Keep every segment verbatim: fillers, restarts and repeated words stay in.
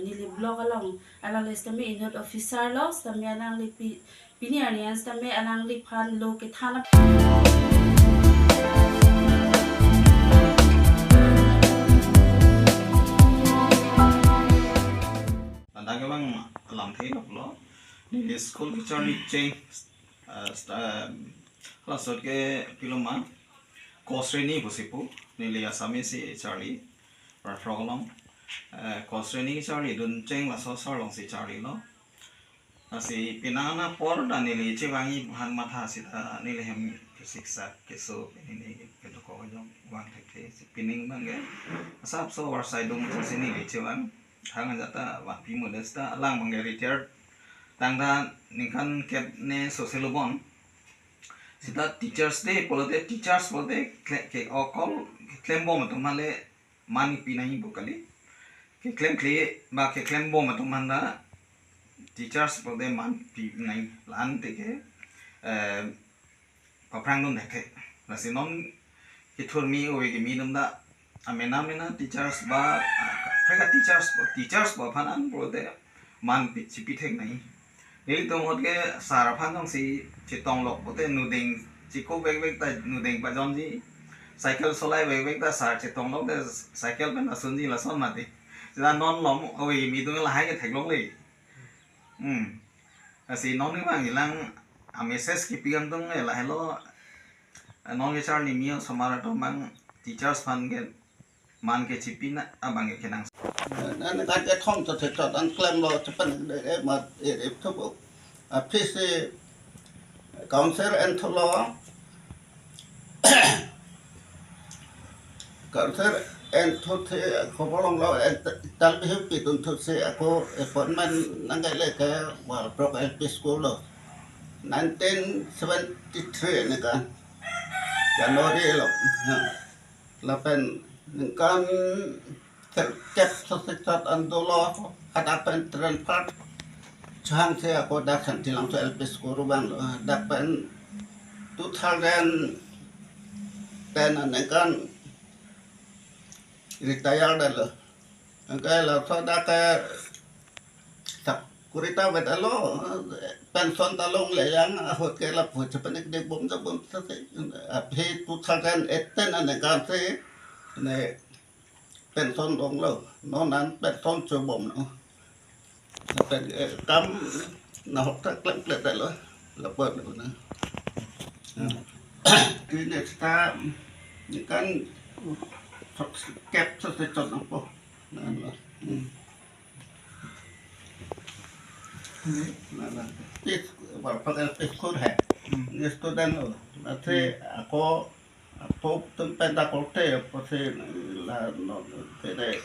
Neli block along alangli sitame inut officer lo, sitame alangli pi-, pini arni an sitame alangliphan lo kethan ap- Ladak kevang alamthe lo pulo. Neli school kecharli cheng, eh, sta-, em, class ke piloma. Kosreni pusi pu, neli Assamese si charli, Warphrok along. Eh, kosreni charlidun cheng laso sar alongsi charlilo. Lasi penang apor ta neli chevangji aphan matha sita neli hem kesiksak keso neli kedokok ajok vang thekthe si pining abangke asapso varsai dum si neli chevang. Hang ajat ta vangpi modesta alang abangke retired tangte ningkan kep ne sose lo bon. Sita Teachers' Day pulote, teachers pulote kle-, ke okol keklembom atum aphan le man pi nangji pu kali. Keklemkle ba keklembom atum aphan ta teachers pulote man pi nangji, la-an te ke, eh, paphrangdun thekthe. Lasi non kethurmi ove kimi atum ta amena mena teachers ba, ah, kaprek a teachers, teachers ba aphan an pulote man pi, chipi thek nangji. Nelitum ahut ke sar aphan jongsi chetong lok pulote nudeng chiko vekvek ta nudeng pajonji. Cycle solai vekvek ta sar chetong lok te cycle pen asunji lason mati. Sita non lom ove kimi atum lahai ke theklongle. Hmm. Lasi non kevang ilang a message kipi kangtung ke lahelo. Non kecharli kimi osomar atum abang teachers aphan ke man ke chipi na abangke kenang. Nangkan kethom to thekthot an klemlo chepan de, eh, mat, eh, eh, thupo. Aphisi council enthulo. Council enthu the khobor longlo, en tal bihu pitun thusi ako appointment nangkele ke Warphrok L P school lo. Nineteen seventy-three nangkan January lo. Ha. Lapen ningkan kep sosek sat an dolo, hadak pen transfer chehangsi ako dak Santilangso L P school vanglo, dak pen two thousand ten aningkan retire detlo. Anke laso dak ke sak kurita vet alo, pension ta longle lang, ahut ke lapu chepanik dek bom ta bom ta se. Aphi two thousand eighteen aningkan si ne pension longlo, non an pension chobomlo. Pen, eh, kam nahok ta klemkle detlo, lapu na. Ini kita, ini kan sok kep sosek sat nangpo. Nanglo. Hmm. Ini? Nanglo. Is, Warphrok L P school hai. Hmm. Ini student lo. Nanti ako, ako tumpen ta korte, pasti la no, tede.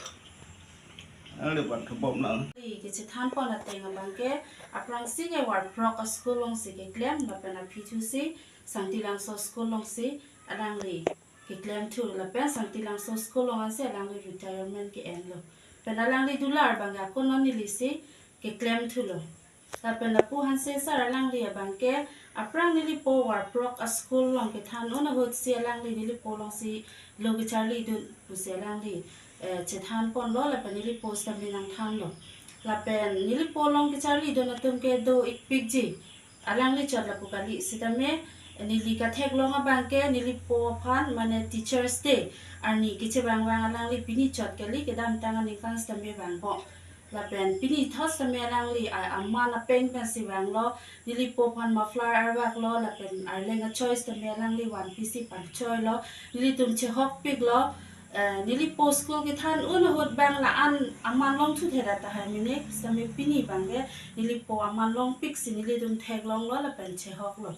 Nangli bang kebom nang. Kechethan pon ateng abangke, aphrangsi ke Warphrok a school alongsi keklem, lapen aphi thusi, Santilangso school alongsi, alangli keklem thu, lapen Santilangso school along ansi alangli retirement ke-enlo. Pen alangli dolar abangke ako non neli si keklem thulo. Lapen lapu Hanse sir alangli abangke aphrang nelipo Warphrok a school along kethan un ahut si alangli nelipo alongsi lo kecharlidun pusi alangli, eh, chethan ponlo lapen nelipo sitame nangthanlo. Lapen nelipo along kecharlidun atum ke do-ikpikji. Alangli chot lapu kali sitame, neli katheklong abangke nelipo aphan mane Teachers' Day arni kechevang vang alangli pini chot kali, kedamtang aningkan sitame vangpo. Lapen pini thot sitame alangli a-, aman apeng pensi vanglo, nelipo aphan muffler arvaklo, lapen arleng achoi sitame alangli vanpisi pangchoilo, nelitum chehokpiklo, eh, nelipo school kethan un ahut bang la-an aman longthu theda tahai mene, sitame pini abangke nelipo aman longpiksi nelitum theklonglo lapen chehoklo.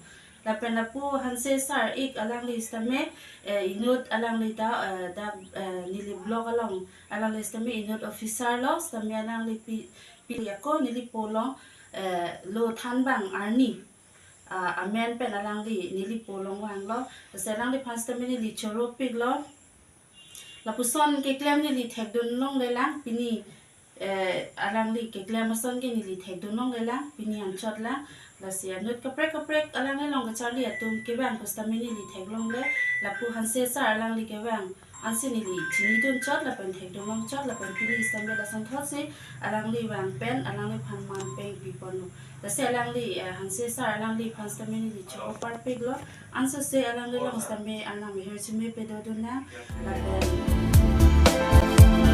Lapen lapu Hanse sir ik alangli sitame, eh, inut alangli ta, eh, dak, eh, neli block along alangli sitame inut officer lo, sitame alangli pi, pi ako nelipo along, eh, lo thanbang arni, ah, amen pen alangli nelipo along vanglo, lasi alangliphan sitame neli choropiklo. Lapuson keklem neli thekdun longlelang, pini, eh, alangli keklem ason ke neli thekdun longlelang, pini anchot lang, lasi anut kaprek kaprek alangli along kacharli atum kevang pusitame neli theklongle, lapu Hanse sir alangli kevang Ansi neli chinidun chot lapen thekdunlong chot lapen pini sitame lasonthotsi alangli vang pen alangliphan man peng piponlo. Lasi alangli, eh, Hanse sir alangliphan sitame neli chokparpiklo. Ansose alangli along sitame Arnam ahirjume pedodun nang. Lapen